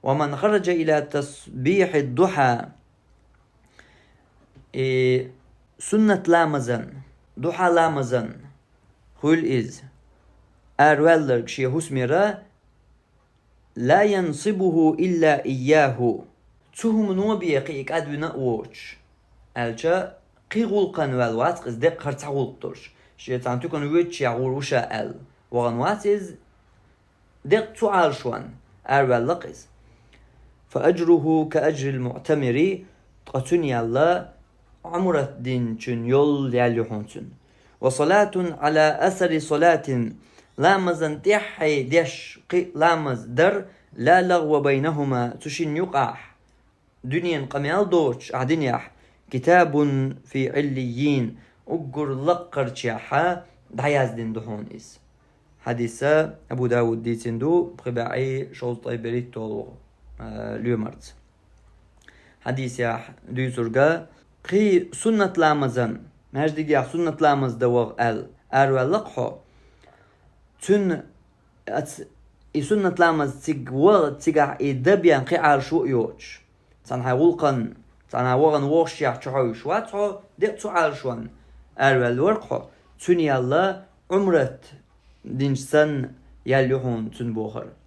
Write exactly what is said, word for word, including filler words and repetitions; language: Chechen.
ومن خرج إلى تسبيح الضحى, и суннат ламазан, духьа ламазан, хуьлу иза, араваьлларг шен хӀусамера, لا ينصبه إلا إياه, цу хӀумано бен кхин и кӀадвина а воцуш, аьлча, кхин гӀуллакхана ваьлла вац иза, деккъа хӀара цхьа гӀуллакх долуш, шен цхьана туькана воьдучехь гӀур ву ша аьлла, вахана вац иза, деккъа цу Ӏалашонна араваьлла-кх иза. فأجره كأجر المعتمر, ткъа цуьнан ял Ӏумрат динчун йолу ял ю хьуна цуьнан. وصلاة على أثر صلاة, ламазан тӀаьххье деш кхин а ламаз дар, لا لغو بينهما, цу шинна юкъахь дуьненан къамел доцуш ахь динехь, كتاب في عليين, уггар лаккхарчехь дӀаяздина ду хьуна иза. Хьадис Абу Дауд дийцина ду, пхи бӀе шовзткъе берхӀитталгӀа, а, лоьмарца. Хьадисехь дуьйцург, кхин суннат ламазан, маьждигехь суннат ламаз дан ваха аьлла, араваьлла-кх хьо. Цуьнан ац-, и суннат ламаз цига ваха, цигахь и дан бен кхин Ӏалашо а йоцуш, цхьана хьайн гӀуллакхана, цхьана вахана вогӀушехь чухьовуьйтуш вац хьо, деккъа цу Ӏалашонна араваьлла вара-кх хьо, цуьнан ял Ӏумрат динчу санна ял ю хьуна цуьнан бохура.